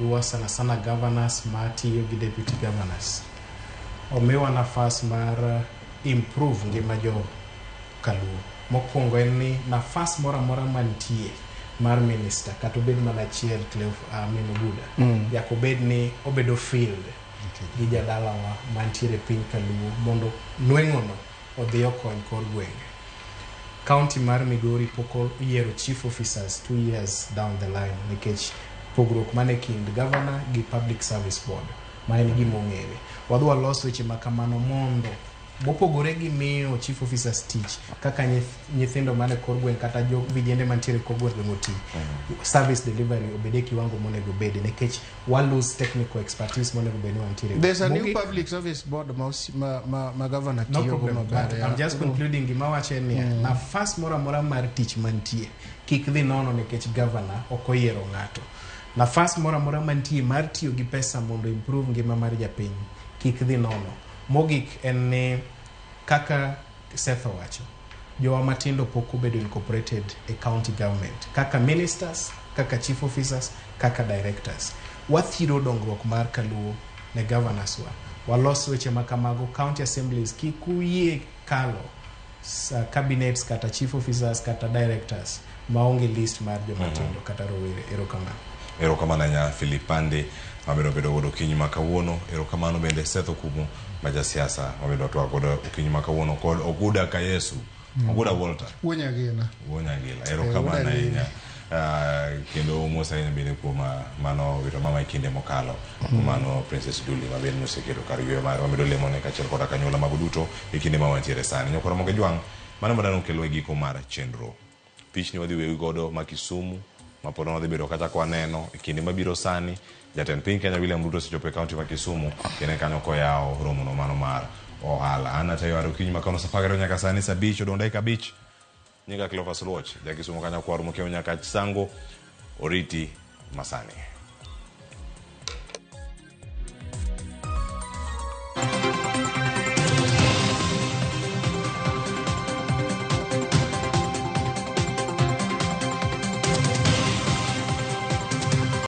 Jotendwa sana sana governors matiyo gi deputy governors omiwa nafas mar improve ngima jo kaluo. Mokwongo en ni nafas moro amora mantie mar minister kata obed mana achiel Cleo, min Oguda nyaka obed ni obedo filled gi jadalawa mantiere piny kaluo mondo nweng'ono odhi okony kor gwenge. County mar Migori pok oyiero chief officers 2 years down the line nikech pogruok mane kind governor gi public service board ma en gima ong'ere. Wadhi walos weche ma kamano mondo mopogore gi miyo chief officers tich kaka nyithindo mane kor gweng' kata jo vijende mantiere kor gweng' oti service delivery obed e kiwango monego obede nikech wa lose technical expertise monego bed ni wantiere. There's a new Mogik- public service board ma governor No tiyogo problem, maber. but I'm just concluding gima wacho en niya, nafas moro amora mar tich mantie kik dhi nono nikech governor ok oyiero ng'ato. Nafas moro amora mantie mar tiyo gi pesa mondo improve ngima mar japiny kik dhi nono. Mogik en ni kaka Seth owacho, jowa matindo pok obedo incorporated e county government kaka ministers, kaka chief officers, kaka directors. Wathiro dongruok mar kaluo ne governors wa. Walos weche ma kamago, county assemblies kik uyie kalo cabinets kata chief officers kata directors maonge list mar jomatindo kata rowere. Erokamano. Erokamano ahinya Philip Pande mabedo bedo godo okinyi ma kawuono. Erokamano bende Seth Okumu ma jasiasa mabedo watwak godo okinyi ma kawuono kod Oguda Kayesu. Oguda Walter. Wuonyagila. Wuonyagila. Erokamano Wuod ahinya. Kendo mos ahinya bende kuom mano wito mama e kinde mokalo mano Princess Duli ma bende noseketo kar yweyo mare wamedo lemone kaachiel koda kanyuola mago duto e kinde ma wantiere sani nyakwara moge jwang' mano madano kelo e giko mar chenro pichni wadhi wewi godo ma Kisumu ma pod wadhi bedo kacha kwaneno e kinde mabiro sani jatend piny Kenya William Ruto osechopo e kaunti ma Kisumu kendo en kanyo koyawo romono mano mar ohala an atayo are okinyi ma kawuono saa 12 nyaka sani saa 5 odong' dakika 5 nyinga Cleophas Luoch ja Kisumu kanyo kwar mokiewo nyaka Sango oriti masani.